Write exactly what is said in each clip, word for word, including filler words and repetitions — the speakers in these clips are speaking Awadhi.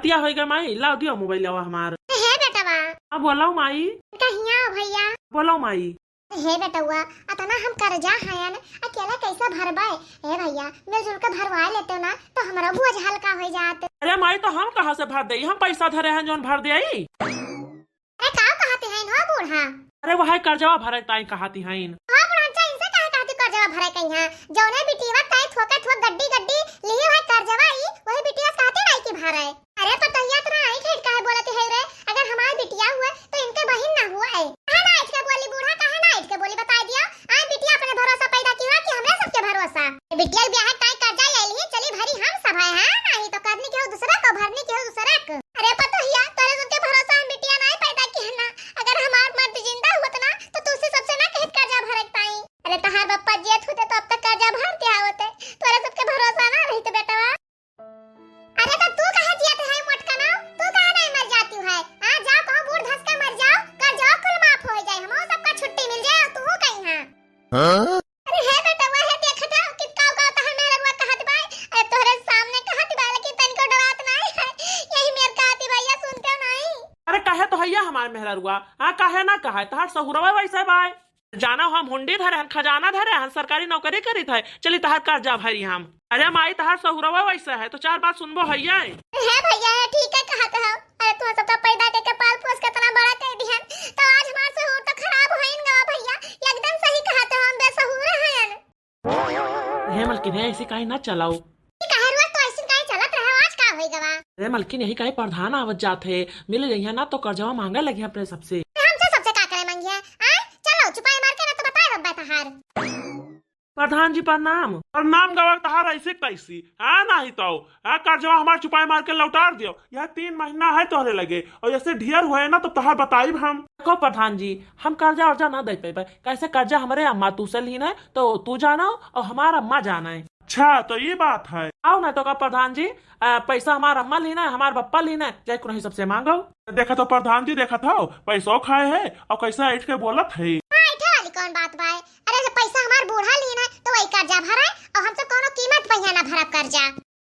क्या होइगा माई, लाओ दियो मोबाइल लाओ हमार। हे बेटवा। हाँ बोलाओ माई। कहिया भैया। बोलाओ माई। हे बेटवा, अतना हम कर्जा हयन, अकेले कैसे भरबै? हे भैया, मिलजुल के भरवाए लेते ना, तो हमरो बोझ हल्का हो जात। अरे माई, तो हम कहाँ से भर देई? हम पैसा धरे हैं जौन भर देई। अरे का कहती हैं हो बूढ़ा? अरे वह कर्जवा भरे ताई कहती हैं। हाँ बूढ़ा, अच्छा इनसे काहे कहती कर्जवा भरे कहीं है? जौने बिटिया ताई थोके थोक गड्डी गड्डी लिही है कर्जवा ई, वही बिटिया कहती नहीं कि भरे। अरे पतोहिया, इतना ऐंठ ऐंठ काहे बोलत है रे? अगर हमार बिटिया हुए तो इनके बहिन ना हुए। काहे ना ऐंठ के बोली बूढ़ा, काहे ना ऐंठ के बोली, बताई दियो। आज बिटिया अपने भरोसा पैदा की हुआ कि हमरे सबके भरोसा? ये बिटिया के ब्याह ताई कर्जा ले ली, चली भरी हम सब है, हाँ? नहीं तो करनी केहू दूसरा को, भरनी केहू दूसरा को। अरे पतोहिया, तोरे सबके भरोसा हम बिटिया नहीं पैदा की है ना। अगर हमार मर्द जिंदा हुआ ना तो तुझसे सबसे ना कहत कर्जा भरे ताई। अरे तहार बप्पा जियत होते तो अब तक कर्जा भरते आवते। तोरे सबके भरोसा ना रही तो बेटवा। अरे तो तू काहे जियत है मोटकना? तू काहे नहीं मर जाती है? हाँ, जाओ कहूँ बूढ़ धस के मर जाओ, कर्जवा कुल माफ हो जाए, हमहू सबका छुट्टी मिल जाए और तू कहीं हाँ। हाँ? अरे हे बेटवा, हे देखत है कि काऊ काऊ तहार मेहररुआ कहत बाय। अरे तोहरे सामने कहत बाय, लेकिन तनिको डरात नहीं है। यही मेर कहती भैया सुनते नहीं। अरे कहे तो हैया हमार मेहररुआ, हाँ कहे ना कहे, तहार सहुरवा वैसे बाय। जाना हम हुंडी धरे हन, खजाना धरे हन, सरकारी नौकरी करित है, चली तहार कर्जा भरी हम। अरे माई, तहार सहुरवा वैसे है, तो चार बात सुनबो है ये। हे भैया, हे ठीक है कहत हो। अरे तू सबका पैदा करके पाल पोस के इतना बड़ा कर दिहन, तो आज हमार सहूर तो खराब होइन गवा भैया। एकदम सही कहत हो, हम बेसहूर हयन। हे मलकिन, हे ऐसे काहे ना चलाओ। ई काहे रुआ तो ऐसे काहे चलत रहे, आज का होई गवा? अरे मलकिन, यही काहे प्रधान आवत जात है, मिल जइहे ना तो कर्जवा मांगे लगी अपने सबसे। हमसे सबसे का करे मांगी है? आय, चलो चुपाई मार के ना तो बताए बब्बा तहार। प्रधान जी प्रणाम। प्रणाम गवा तहार ऐसे कैसी? हाँ नहीं तो, हाँ कर्जवा हमार चुपाई मार के लौटार दियो। यह तीन महीना है तोहरे लगे और ऐसे ढेर हुए ना तो तहार बताइब हम। देखो प्रधान जी, हम कर्जा वर्जा ना दे पेबे, कैसे कर्जा हमरे अम्मा तू से लीन है तो तू जानो और हमार अम्मा जाने। अच्छा तो ये बात है। आओ ना तो का प्रधान जी, आ, पैसा हमार अम्मा लीन है, हमार बप्पा लीन है, जाए कुनही सबसे मांगो। देखा तो प्रधान जी, देखा था पैसो खाए है और कैसा ऐठ के बोलत है। हाँ, ऐठे वाली कौन बात बाय? अरे, जब पैसा हमार बूढ़ा लीन है, तो वही कर्जा भरे, और हमसे कौनो कीमत पहिया ना भरब कर्जा।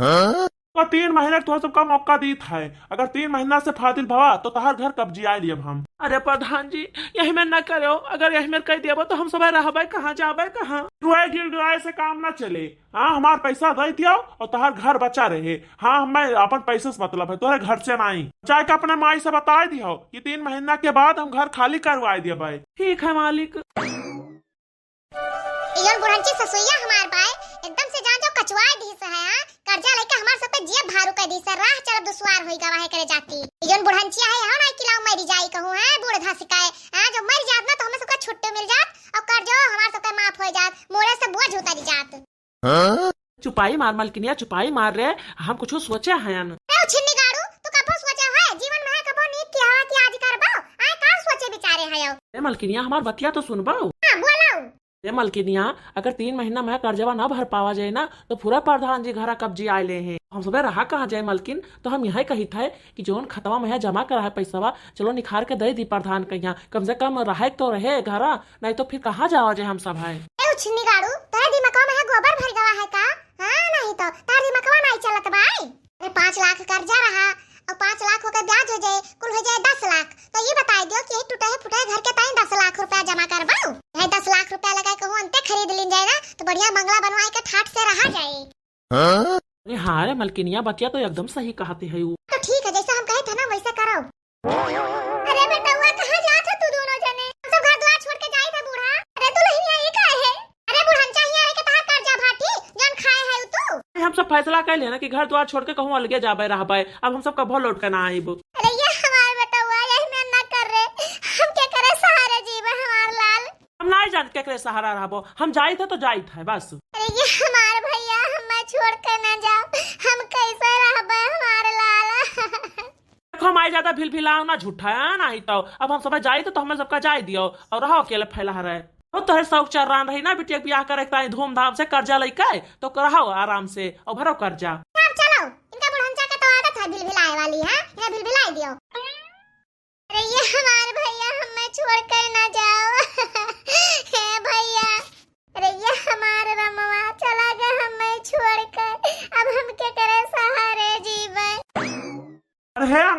हाँ? तो तीन महीने तोहर सबका मौका दीत है, अगर तीन महीना से फाजिल भवा, तो तहार घर कब्जिया लियब हम। अरे प्रधान जी, यही में न करो, अगर यही में कह देबो, तो हम सब रहबे कहाँ, जाबे कहाँ? डुआए गिल डुआए से काम ना चले। हाँ, हमार पैसा दे दियो और तहार घर बचा रहे। हाँ, हमें अपन पैसे से मतलब है, तोहरे घर से नहीं। जाके अपने माई से बताए दियो कि तीन महीना के बाद हम घर खाली करवाए दिए भाई। ठीक है मालिक। इयोन बुढ़ंची ससुइया हमार बाय, एकदम से जान जो कचवाए दी से है, हाँ? कर्जा लेके हमार सब पे जियब भारू कर दी से, राह चलब दुश्वार होई गवा है करे जाती। इयोन बुढ़ंची है, हाँ, ना किलाऊ मरी जाई कहूँ, हाँ, बूढ़ धस काए, हाँ, जो मर जात ना तो हमें सबका छुट्टी मिल जात और कर्जो हमार सबका माफ हो जात, मोरे से बोझ उतरी जात। हाँ? चुपाई मार मलकिनिया, चुपाई मार रे, हम कुछ सोचे हयन। ए, छिन्नी गाड़ू, तू कबो सोचे है? जीवन में है कबो नीक की हवा की आज करबो? आए का सोचे विचारे है? ए मलकिनिया, हमार बतिया तो सुनबो। हाँ, बोलो। ए मलकिनिया, अगर तीन महीना में कर्जवा ना भर पावा जाए ना, तो पूरा प्रधान जी घरा कब्जी आए ले हैं। हम सबे रहा कहाँ जाए मलकिन? तो हम यही कही थे कि जौन खतवा में है जमा करा है पैसवा, चलो निखार के दे दी प्रधान के यहाँ, कम से कम रहे तो रहे घरा, नहीं तो फिर कहाँ जावा जाए हम सब है। ए उछिन्नी गाड़ू, तोरे दिमागवा में है गोबर भर गवा है का? हाँ, नहीं तो तार दिमागवा नहीं चलत बाई। अरे पाँच लाख कर्जा रहा और पाँच लाख होकर ब्याज हो जाए, कुल हो जाए दस लाख। तो ये बताई दियो कि यही टूटे है फूटे घर के ताई दस लाख रुपया जमा करबाऊ। यही दस लाख रुपया लगा कहूँ अंते खरीद लीन जाए ना, तो बढ़िया बंगला बनवाए के ठाट से रहा जाए। हाँ? अरे हाँ रे मलकिनिया, बतिया तो एकदम सही कहते है उ। तो ठीक है, जैसे हम कहे थे ना वैसे करो। अरे बेटउआ, कहाँ जात हो तू दोनों जने? हम सब घर द्वार छोड़ के जाई था बूढ़ा। अरे दुल्हनिया, ये का है? अरे बुढ़न चाहिए रे के तहार कर्जा भाटी, जौन खाए है उ तू। हम सब फैसला कर लेना कि घर द्वार छोड़ के कहूँ अलगे जाबे रहबे, अब हम सब कभो लौट के ना आइब। अरे ये हमार बेटउआ, यही में ना कर रे, हम के करे सहारे जीबे हमार लाल। हम नाई जानत केकरे सहारा रहबो, हम जाइत है तो जाइत है बस। अरे ये हमार भैया, हमें छोड़ के ना जाओ, हम कैसे रहबे हमार लाल? देखो माई, ज्यादा भिलभिलाओ ना झूठा, हाँ, नहीं तो अब हम सब जाइत है तो हमें सबका जाए दियो और रहो अकेले फैला रहे। और तोहरे शौक चर्रान रही ना बिटिया के बियाह करे के ताई धूमधाम से कर्जा लेके, तो रहो आराम से और भरो कर्जा। अब चलो, इनका बुढ़नचा के तो आदत है भिलभिलाए वाली, हाँ, इन्हें भिलभिलाए दियो। अरे ये हमार भैया, हमें छोड़ कर ना जाओ। हे भैया, अरे ये हमार रमवा चला गया हमें छोड़ कर, अब हम के करे सहारे जीवे?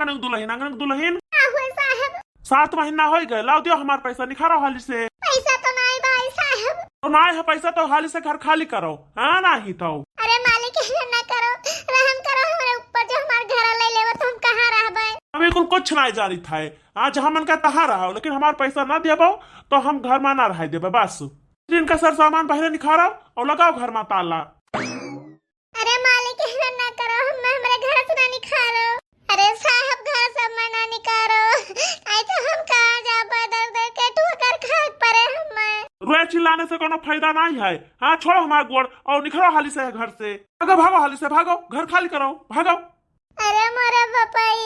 अंगन दुलहिन, अंगन दुलहिन। का हुआ साहब? सात महीना होइ गए, लाओ दियो हमार पैसा, निखारो हाली से। पैसा तो नाई बाई साहब। तो नाई है पैसा तो हाली से घर खाली करो, हाँ नाही तो। अरे मालिक, ऐसा ना करो, रहम करो हमरे ऊपर, जो हमार घर ले लेबो तो हम कहाँ रहबे? अबे कुल कुछ नाई जानित है, आज हमन का तहाँ रहो, लेकिन हमार पैसा ना देबो तो हम घर मा ना रह देबे बस। जिनका सर सामान बहरे निखारो और लगाओ घर मा ताला। अरे मालिक, ऐसा ना करो, हम हमरे घर से ना निखारो। अरे साहब, घर से हमें ना निकारो, आई तो हम कहाँ जाबे, दर दर के ठोकर खाए पड़े हमें। रोए चिल्लाने से कोनो फायदा नहीं है। हाँ, छोड़ो हमार गोड़ और निकलो हाली से घर से। भागो, भागो हाली से, भागो, घर खाली करो, भागो। अरे मोरे बपई,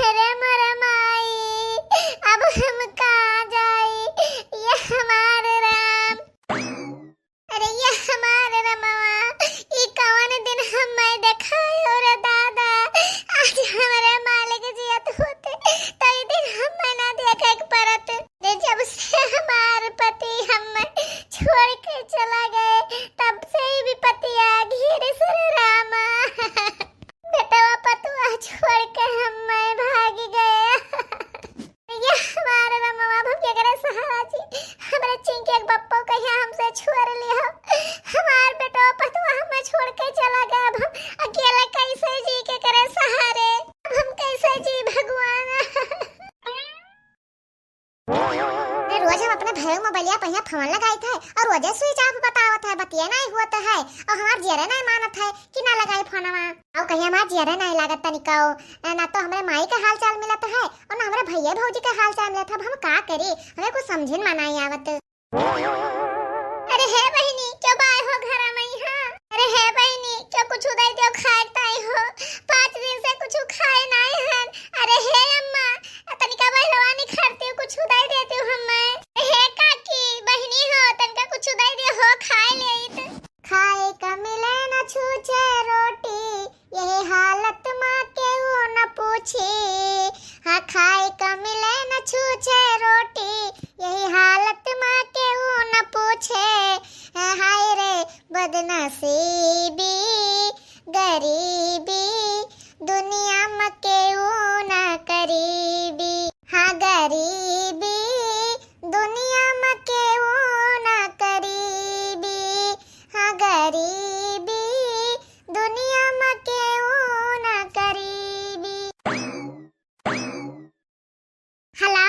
अरे मोरे माई, अब हम कहाँ जाई, ये हमार राम। अरे ये हमार रमवा, ई कवन दिन हमें देखायो रे दादा। आज हमरे मालिक जियत होते, तो ई दिन हमें ना देखे के पड़त। रे जब से हमार पति हमें छोड़ के चला गए, तब से ही विपत्तिया घेरे सर रामा। बेटवा पतुआ छोड़ के हमें भाग गए। ये हमार रमवा, अब हम केकरे सहारा जी? हमरे चिंकी के बप्पो कहिया हमसे छोड़ लिहो। हमार बेटो पतुआ हमें छोड़ के चला गया। अब हम अकेले कैसे जी, केकरे सहारे? अब हम कैसे जी भगवान? अरे रोज हम अपने भैया मोबाइलिया पहिया फोन लगाइत है और रोजे स्विच ऑफ बतावत है, बतिया नहीं हुआ तो है। और हमार जियरे नहीं मानत है कि ना लगाई फोनवा। और कहीं हमार जियरे नहीं लागत तनिकाओ, ना तो हमरे माई के हाल चाल मिलत है और ना हमरे भैया भौजी के हाल चाल मिलत है। अब हम का करी, हमें कुछ समझिन मा नहीं आवत। अरे हे बहिनी, क्यों बाय हो घरा में यहाँ? अरे हे बहिनी, क्यों कुछ उदाई दियो खाए ताई हो? पाँच दिन से कुछ खाए नहीं हन। अरे हे अम्मा, तनिका बहलवा निखरती हो, कुछ उदाई देती हो हमें। हे काकी, बहिनी हो, तनिका कुछ उदाई दियो हो, खाए लेइत। खाए का मिले न छूछे रोटी, यही हालत मा केहू न पूछी। हाँ, खाए का मिले न छूछे रोटी, यही हालत मा केहू न पूछे। हाय रे बदनसीबी, गरीबी, दुनिया मा केहू न करीबी। हाँ, गरीबी, दुनिया मा केहू न करीबी। हाँ, गरीबी, दुनिया मा केहू न करीबी। हेलो।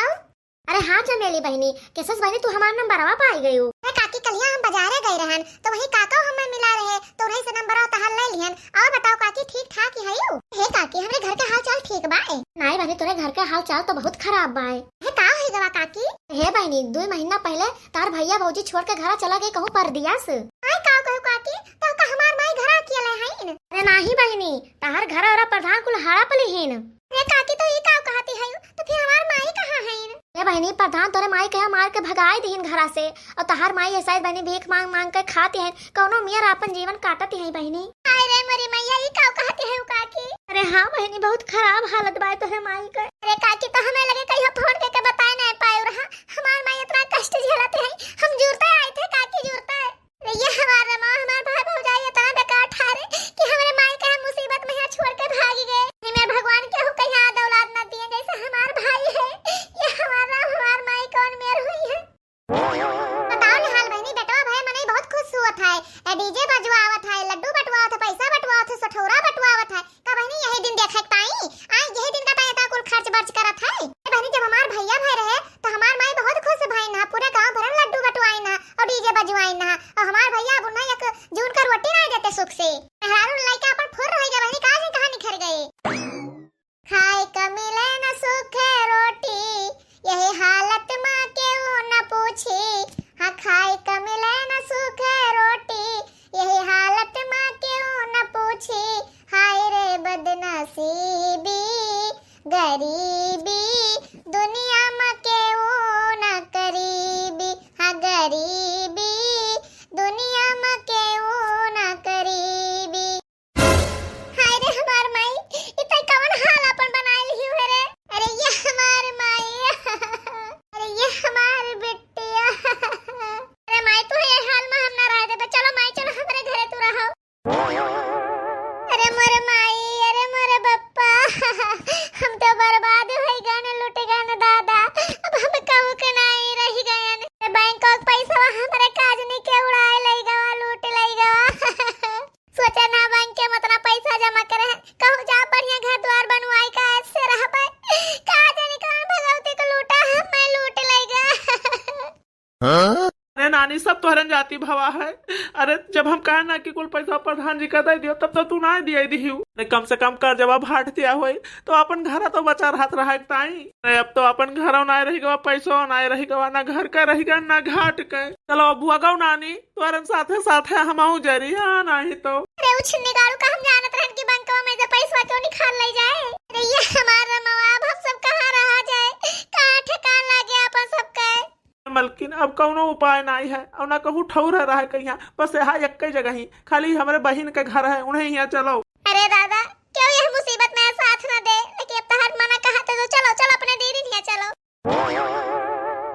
अरे हाँ चमेली बहिनी, कैसे बहिनी तू हमार नंबरवा पाई गयू? अरे काकी, कलिया हम बाजारे गए रहन, तो वही काका हमें मिला रहे, तो वही से नंबरवा तहार ले लिहन। और बताओ काकी, ठीक ठाक ही हयू? हे काकी, हमरे घर के हाल चाल ठीक बा? ए, नाई बहिनी, तोरे घर के हाल चाल तो बहुत खराब बा। हे का हो गवा काकी? हे बहिनी, दो महीना पहले तार भैया भौजी छोड़ के घरा चला गए कहूँ परदेस। आय का कहू काकी, तो का हमार माई घरा अकेले हईन? अरे नाही बहिनी, तार घर और प्रधान कुल हाड़ा पली हीन। अरे काकी, तो ई का कहती है, तो फिर हमार माई कहाँ हईन? ए बहिनी, प्रधान तोरे माई के मार के भगाई दिहिन घरा से, और तहार माई ऐसा ही बहिनी भीख मांग मांग के खाती है, कौनो मियर आपन जीवन काटती है बहिनी। हाय रे मोरी मैया, ई का कहती है काकी? अरे हाँ बहिनी, बहुत खराब हालत बा तोरे माई के। अरे काकी, तो हमें लगे कहियो फोन करके बताए नहीं पाए रहा, हमार माई इतना कष्ट झेलत है, हम जुरते आए थे काकी, जुरते। अरे ये हमार रे माँ, हमार भाई भौजाई इतना बेकार ठारे कि हमरे माई के हम मुसीबत में यहाँ छोड़ के भाग गए। हे मेरे भगवान, केहू के यहाँ औलाद ना दिए जैसे हमार भाई है। ये हमार राम, हमार माई कौन मेर हुई है? बताओ निहाल बहिनी, बेटवा भए मनई बहुत खुश हुअत है। ए, डीजे बजवावत है, लड्डू बटवावत है, पैसा बटवावत है, सठौरा बटवावत है। का बहिनी यही दिन देखे के पाई? आई यही दिन का ताई इतना कुल खर्च बर्च करत है। ए बहिनी, जब हमार भैया भए रहे तो हमार माई बहुत खुश भई ना, पूरे गांव भर में लड्डू बटवाई ना और डीजे बजवाई ना, और हमार भैया अब उन्हें एक जून का रोटी नहीं देते सुख से। मेहरारू लइका अपन फुर रह गए बहिनी, का जाने कहाँ निखर गए। खाए का मिले न सूखे रोटी, यही हालत माँ केहू न पूछी। हाँ, खाए का मिले न सूखे रोटी, यही हालत माँ केहू न पूछी। हाय रे बदनसीबी, गरीबी, दुनिया माँ केहू न करीबी। हाँ, गरीबी, दुनिया माँ केहू न करीबी। हाय रे हमार माई, ई तै कवन हाल अपन बनाए लिही है रे? अरे ये हमार माई, अरे ये हमार बिटिया। अरे माई, तू ये हाल में हम ना रह देबे। चलो माई, चलो हमरे घरे तू रहो। अरे मोरे माई, अरे मोरे बप्पा, हम तो तोहरन जाति भवा है। अरे, जब हम कहे ना कि कुल पैसा प्रधान जी का दे दियो, तब तो तू ना दिए दिहियो। अरे, कम से कम कर्जवा भाट दिया होई, तो अपन घर तो बचा रहत रहा एक ताई। अरे, अब तो अपन घरो ना रही गवा, पैसो ना रही गवा, ना घर का रही गवा, ना घाट का। चलो, बुआ गौ नानी, तोहरन साथे साथे हमहू जरी, हाँ, नाही तो। अरे, उ छिन्नी गाड़ू का हम जानत रहन कि बैंकवा में से पैसवा क्यों निकाल ले जाए। अरे, ये हमार रमवा, अब हम सब कहाँ रहा जाए, कहाँ ठिकान लागे अपन सबके। मलकिन, अब कौनो उपाय नाई है, और ना कहूँ ठौर है रहे कहिया, बस यहाँ एक ही जगह ही, खाली हमरे बहिन के घर है, उन्हें यहाँ चलो। अरे दादा, क्यों यह मुसीबत में साथ न दे, लेकिन अब तहार मना कहा थे तो चलो, चलो अपने दीदी यहाँ चलो।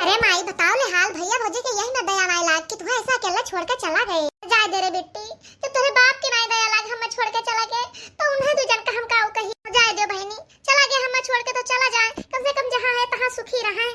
अरे माई, बताओ ले हाल, भैया भौजी के यही न दया नाई लाग कि तुम्हें ऐसा अकेला छोड़ के चला गए। जाए दे रे बिट्टी, जब तेरे बाप की नाई दया लाग हमें छोड़ के चला गए, तो उन्हें दू जन का हम का कही। जाए दो बहनी, चला गए हमें छोड़ के तो चला जाए, कम से कम जहाँ है तहाँ सुखी रहे।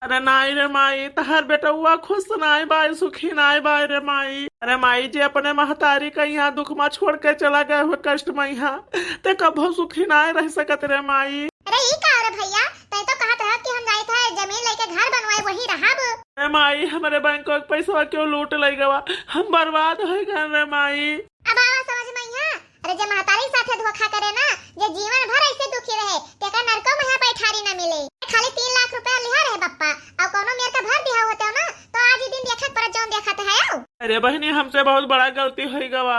अरे नाई रे माई, तहार बेटउआ खुश नाई बाय, सुखी नाई बाय रे माई। अरे माई, जे अपने महतारी का यहाँ दुख मा छोड़ के चला गए हो, कष्ट मा यहाँ, ते कभो सुखी नाई रह सकत रे माई। अरे ई का रे भैया, तै तो कहत रहा कि हम जाइत है जमीन लेके घर बनवाए, वही रहब। अरे माई, हमरे बैंको के पैसवा क्यों लूट ले गवा, हम बर्बाद हो गए रे माई। अब आवा समझ में यहाँ, अरे जे महतारी साथे धोखा करे ना, जे जीवन भर ऐसे दुखी रहे, तेका नरको में यहाँ पैठारी ना मिले। खाली तीन लाख रुपया लिहा रहे बप्पा, और कोनो मेर का भर दिया होते हो ना, तो आज ही दिन देखत परत जौन देखत है आओ। अरे बहनी, हमसे बहुत बड़ा गलती होई गवा।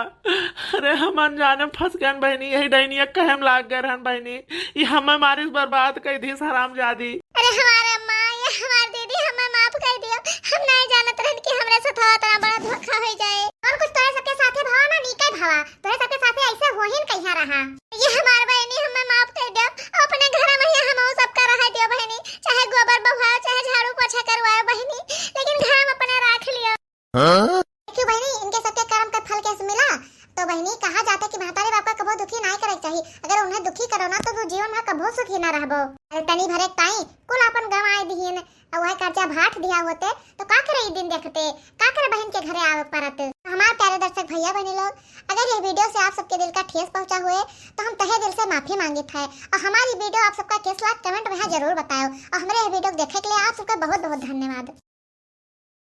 अरे हम अनजाने में फंस गए बहनी, यही डैनिया कहे में लाग गए रहन बहनी, ये हमें मारिस बर्बाद कर दी हरामजादी। अरे हमारे माँ, ये हमार दीदी, हमें माफ कर दियो, हम नहीं जानत रहन कि हमरे साथ इतना बड़ा धोखा हो जाए। और कुछ तोरे सबके साथे भावा ना, नीके भावा, तोरे सबके साथे ऐसे होहिन कहिया रहा। ये हमार बहनी, हमें माफ कर दो, अपने घर में ही हम सबका रह दियो बहनी, चाहे गोबर बहाओ, चाहे झाड़ू पोछा करवाओ बहनी, लेकिन घर में अपने रख लियो। हाँ? देखियो बहनी, इनके सबके कर्म के फल कैसे मिला। तो बहनी, कहा जाता कि महतारी बाप का कबो दुखी ना करे चाहिए। अगर उन्हें दुखी करो ना, तो तू जीवन में कबो सुखी ना रहबो। अरे तनी भरे ताई कुल अपन गंवाए दिहिन, और वह कर्जा भाट दिया होते, तो का करे ई दिन देखते, का करे बहन के घरे आवे परत। तो हमारे प्यारे दर्शक भैया बहनी लोग, अगर यह वीडियो से आप सबके दिल का ठेस पहुंचा हुए, तो हम तहे दिल से माफी मांगित है। और हमारी वीडियो आप सबका कैस लाग, कमेंट में यहाँ जरूर बताओ। और हमारे यह वीडियो देखे के लिए आप सबका बहुत बहुत धन्यवाद।